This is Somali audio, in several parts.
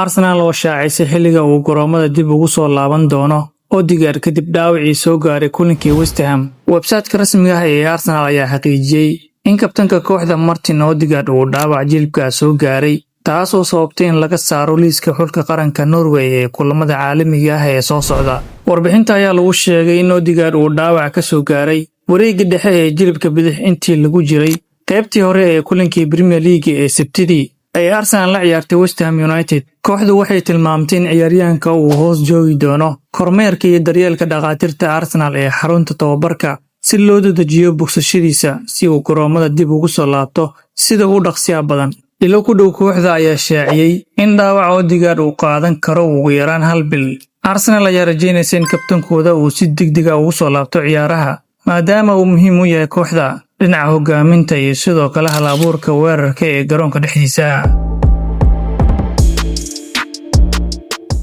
Arsenal oo shaacisay xilliga uu garoomada dib ugu soo laaban doono Odegaard kadib dhaawacii soo gaaray kulinkii West Ham. Website-ka rasmiga ah ee Arsenal ayaa xaqiijiyey in kabtanka kooxda Martin Odegaard uu dhaawac jilibka soo gaaray, taasoo sababtay in laga saaro liiska xulka qaranka Norway ee kulamada caalamiga ah ee soo socda. Warbixinta ayaa lagu sheegay in Odegaard uu dhaawac ka soo gaaray wareegga dhexe ee jilibka bidix intii lagu jiray qaybtii hore ee kulankii Premier League ee Sabtidii ay Arsenal la ciyaartay West Ham United. Kooxdu waxay tilmaamtay in ciyaaryahanka uu hoos joogi doono kormeerka iyo daryeelka dhakhaatiirta Arsenal ee xarunta tababarka si loo dedejiyo bogsashadiisa si uu garoomada dib ugu soo laabto sida ugu dhaqsiyaha badan. Ilo ku dhow kooxda ayaa shaaciyey in dhaawaca Odegaard uu qaadan karo ugu yaraan hal bil. Arsenal ayaa rajeynaysa in kabtankooda uu si degdeg ah ugu soo laabto ciyaaraha, maadaama uu muhiim u yahay kooxda dhinaca hogaaminta iyo sidoo kale hal abuurka weerarka ee garoonka dhexdiisa.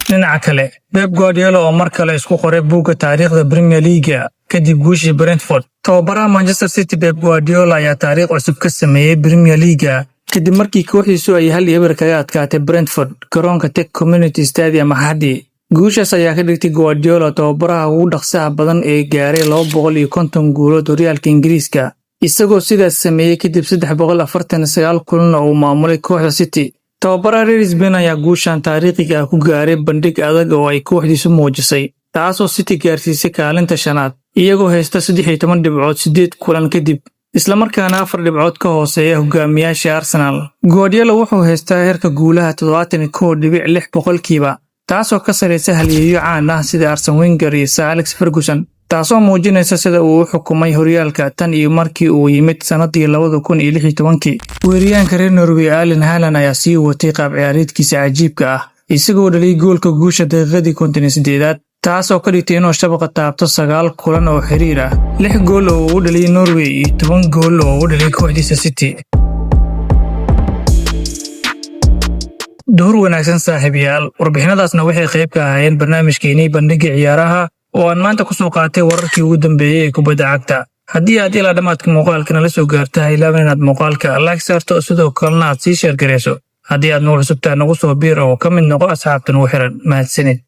Dhinaca kale, Pep Guardiola oo mar kale isku qoray buugga taariikhda Premier League kadib guushii Brentford. Tababaraha Manchester City Pep Guardiola ayaa taariikh cusub ka sameeyey Premier League kadib markii kooxdiisu ay 1-0 kaga adkaatay Brentford garoonka Tech Community Stadium Axadii. Guushaas ayaa ka dhigtay Guardiola tababaraha ugu dhaqsaha badan ee gaaray 250 guulood horyaalka Ingiriiska, isagoo sidaas sameeyey kadib 349 kulan oo uu maamulay kooxda City. Tababaraha reer Spain ayaa guushan taariikhiga ah ku gaaray bandhig adag oo ay kooxdiisu muujisay, taasoo City gaarsiisay kaalinta shanaad, iyagoo haysta 13 dhibcood 8 kulan kadib, islamarkaana 4 dhibcood ka hooseeya hogaamiyaasha Arsenal. Guardiola wuxuu haystaa heerka guulaha 71.6%, taasoo ka sarreysa halyeeyo caan ah sida Arsene Wenger iyo Sir Alex Ferguson, taasoo muujinaysa sida uu u xukumay horyaalka tan iyo markii uu yimid sanadii 2016-kii. Weeraryahanka reer Norway Erling Haaland ayaa sii watay qaab ciyaareedkiisa cajiibka ah, isagoo dhaliyay goolka guusha daqiiqadii 58aad, taasoo ka dhigtay inuu shabaqa taabto 9 kulan oo xiriir ah, 6 gool oo uu u dhaliyay Norway iyo 10 gool oo uu u dhaliyay kooxdiisa City. Duhur wanaagsan saaxiibayaal, warbixinadaasna waxay qayb ka ahaayeen barnaamijkeenii bandhigga ciyaaraha oo aan maanta ku soo qaatay wararkii ugu dambeeyey ee kubadda cagta. Haddii aad ilaa dhammaadka muuqaalka nala soo gaarta, ha ilaawin inaad muuqaalka like saarto, sidoo kalena aad sii share gareyso. Haddii aad nagu cusubtahay, nagu soo biir oo ka mid noqo asxaabta nagu xiran. Mahadsanid.